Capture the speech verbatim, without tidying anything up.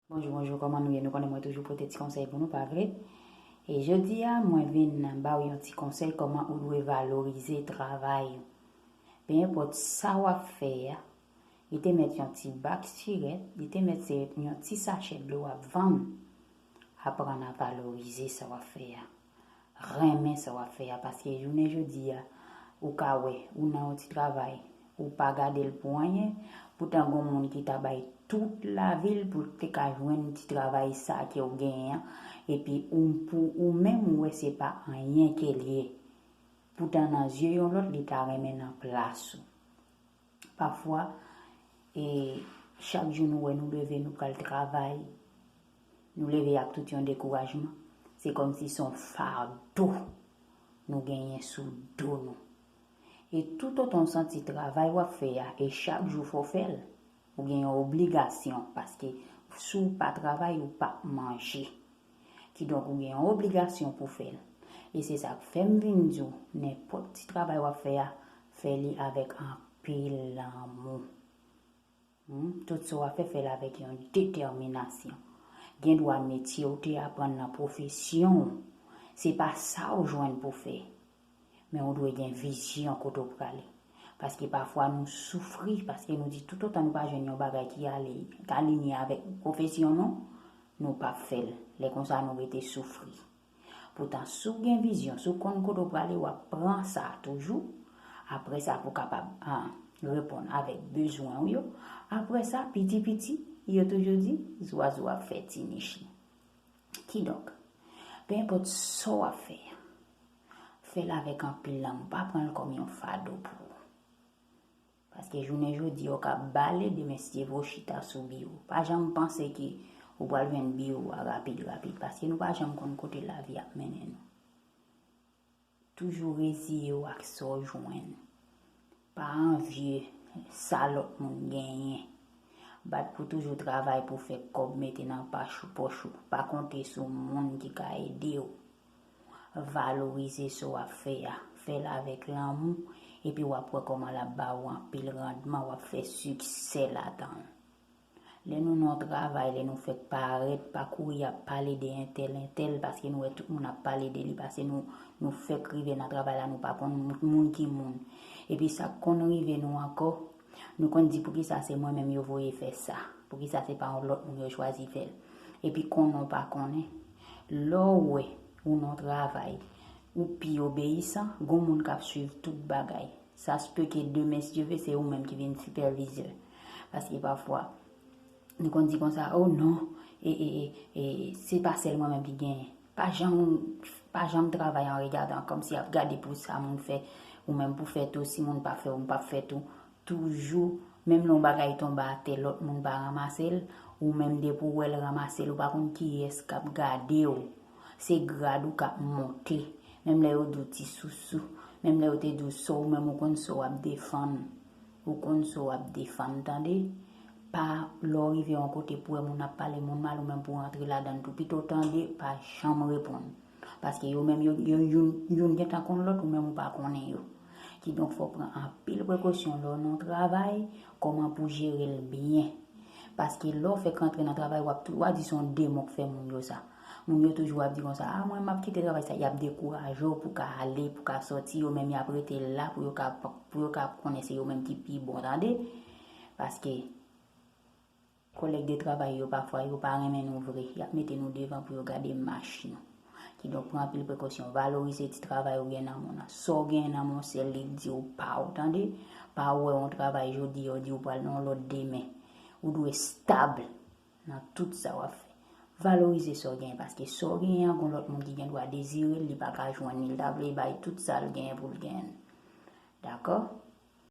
Bonjou, bonjou, kòman nou ye? Nou konnen mwen toujou pote ti konsèy pou nou, pa vre? E jodi a, mwen vin ba w yon ti konsèy kòman ou dwe valorize travay ou. Pe enpòt sa w ap fè a, li te mèt yon ti bak sirèt, li te mèt se yon ti sachè dlo w ap vann, aprann a valorize sa w ap fè a. Renmen sa w ap fè a, paske jounen jodi a, ou ka wè, ou nan yon ti travay, ou pa gade l pou anyen, poutan gon moun ki ta bay tout lavi l pou l te ka jwenn ti travay sa ke w genyen an, epi ou, pou ou menm, ou wè se pa anyen ke l ye. Poutan nan zye yon lòt, li ta renmen nan plas ou. Pafwa, e, chak jou nou wè nou leve, nou pral travay, nou leve ak tout yon dekourajman. Se kòmsi se yon fado nou genyen sou do nou. E toutotan w santi travay w ap fè a, e chak jou fò w fè l, ou gen yon obligasyon, paske si w pa travay, ou p ap manje. Kidonk, ou gen yon obligasyon pou fè l. E se sa k fè m vin di w, nenpòt ti travay w ap fè a, fè li avèk anpil lanmou. Hmm, tout sa w ap fè, fè l avèk yon detèminasyon. Gen dwa metye w te aprann nan pwofesyon w, se pa sa w jwenn pou fè. Men ou dwe gen vizyon kote w prale. Paske pafwa nou soufri, paske nou di toutotan nou pa jwenn yon bagay ki ale, ki alinye avèk pwofesyon nou, nou p ap fè l. Lè konsa nou rete soufri. Poutan, si w gen vizyon, si w konn kote w prale, w ap pran sa toujou. Apre sa, pou w kapab, ah, reponn avèk bezwen w yo. Apre sa, piti piti, yo toujou di, zwazo ap fè ti nich li. Kidonk, pe enpòt sa w ap fè a, fè l avèk anpil lanmou, pa pran l kòm yon fado pou ou. Paske jounen jodi a, w ka bale, demen si Dye vle w chita sou biwo. Pa janm panse ke ou pral jwenn biwo a rapid, rapid, paske nou pa janm konn kote lavi ap mennen nou. Toujou reziye w ak sa w jwenn. Pa anvye sa lòt moun genyen. Bat pou toujou travay pou fè kòb mete nan pach ou, pòch ou. Pa konte sou moun ki ka ede w. Valorize sa w ap fè a. Fè l avèk lanmou, epi w ap wè kòman l ap ba ou anpil randman, w ap fè siksè ladan l. Lè nou nan yon travay, lè nou fèk parèt, pa kouri ap pale de entèl, entèl, paske nou wè tout moun ap pale de li, paske nou, nou fèk rive nan travay la, nou pa konn moun, moun ki moun. Epi sa k konn rive nou ankò, nou konn di, "Poukisa se mwen menm yo voye fè sa? Poukisa se pa yon lòt moun yo chwazi fè l?" Epi konnen w pa konnen, lè w wè ou nan yon travay, ou pi obeyisan, gon moun k ap swiv tout bagay. Sa se pe ke demen, si Dye vle, se ou menm ki vin sipèvizè. Paske pafwa, nou konn di konsa, "Oh non, e, e, e, e, se pa sèl mwen menm ki genyen." Pa janm, pa janm travay an regadan kòmsi y ap gade pou sa moun fè, ou menm pou fè tou, si moun pa fè, ou p ap fè tou. Toujou, menm lè yon bagay tonbe atè, lòt moun pa ranmase l, ou menm depi w wè l ranmase l, ou pa konn kiyès k ap gade w. Se grad ou k ap monte. Menm lè yo di w ti sousou, menm lè yo te di w sa, ou menm ou konn sa w ap defann. Ou konn sa w ap defann, tande. Pa lè w rive yon kote pou wè moun ap pale moun mal, ou menm pou w rantre ladan l tou. Pito w tande, pa janm reponn. Paske yo menm, yo, yo, youn, youn gentan konn lòt, ou menm ou pa konnen yo. Kidonk, fò w pran anpil prekosyon lè w nan yon travay, kòman pou w jere l byen. Paske lè w fèk rantre nan travay, w ap tou, w a di se yon demon k fè moun yo sa. Moun yo toujou ap di konsa, "Ah, mwen, m ap kite travay sa." Y ap dekouraje w pou w ka ale, pou w ka sòti, yo menm y ap rete la pou yo ka, pou yo ka konnen se yo menm ki pi bon, tande. Paske kòlèg de travay yo, pafwa, yo pa renmen nou vre. Y ap mete nou devan pou yo gade mach nou. Kidonk, pran anpil prekosyon, valorize ti travay ou gen nan men w nan. Sa w gen nan men w, sèl li k di w pa w, tande. Pa wè yon travay jodi a, yo di w pral nan yon lòt demen. Ou dwe stab nan tout sa w ap fè. Valorize sa w genyen, paske sa w genyen an, gon lòt moun ki gen dwa dezire l, li pa ka jwenn li. L ta vle bay tout sa l genyen pou l genyen l. Dakò?